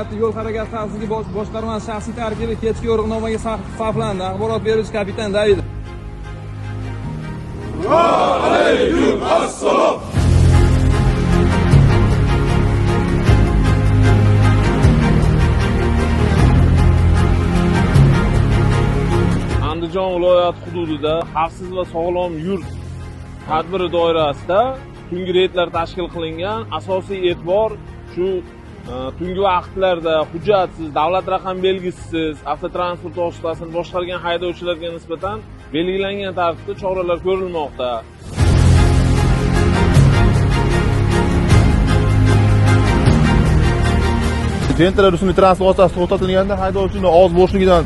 viloyati yo'l harakati xavfsizligi boshqarmasi shaxsiy tarkibi kechki yo'riqnomaga saflandi. Axborot beruvchi kapitan David. Va alaykum assalom. Andijon viloyati hududida xavfsiz va sog'lom yurt tadbiri doirasida tungi reydlar tashkil qilingan. Asosiy e'tibor shu tungi vaqtlarda hujjatsiz, davlat raqam belgisisiz avtotransport vositasini boshqargan haydovchilarga nisbatan belgilangan tartibda choralar ko'rilmoqda. Gentra rusumli transport vositasi to'xtatilganda haydovchini og'iz bo'shligidan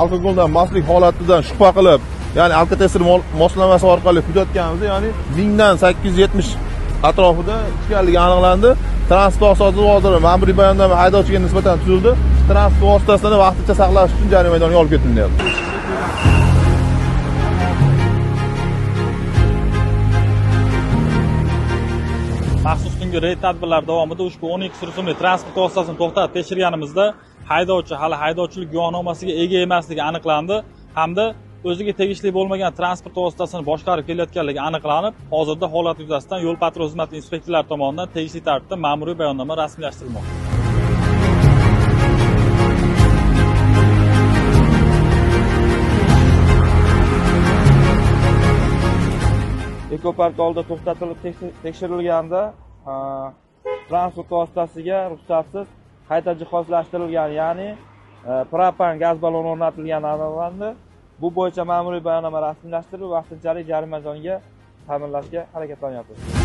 alkogoldan mastlik holatidan shubha qilib, ya'ni alkotester moslamasi orqali kuzatganimizda, ya'ni 1870 atrofida ichganligi aniqlandi. Transport vositasi hozir ma'muriy bayonnoma haydovchiga nisbatan tuzildi. Transport vositasini vaqtincha saqlash uchun jarima maydoniga olib ketilyapti. Maxsus tungi reyd tadbirlari davomida ushbu 12 rusumli transport vositasini to'xtatib tekshirganimizda haydovchi hali haydovchilik guvohnomasiga ega emasligi aniqlandi hamda o'ziga tegishli bo'lmagan transport vositasini boshqarib kelayotganligi aniqlanib, hozirda holat yuzasidan yo'l patrul xizmati inspektorlari tomonidan tegishli tartibda ma'muriy bayonnoma rasmiylashtirilmoqda. Ekopark oldida to'xtatilib tekshirilganda transport vositasiga ruxsatsiz qayta jihozlashtirilgan, ya'ni propan gaz balloni o'rnatilgani aniqlandi. Bu bo'yicha ma'muriy bayonnoma rasmiylashtirilib, vaqtinchalik jarima joyiga ta'minlashga harakatlanyapmiz.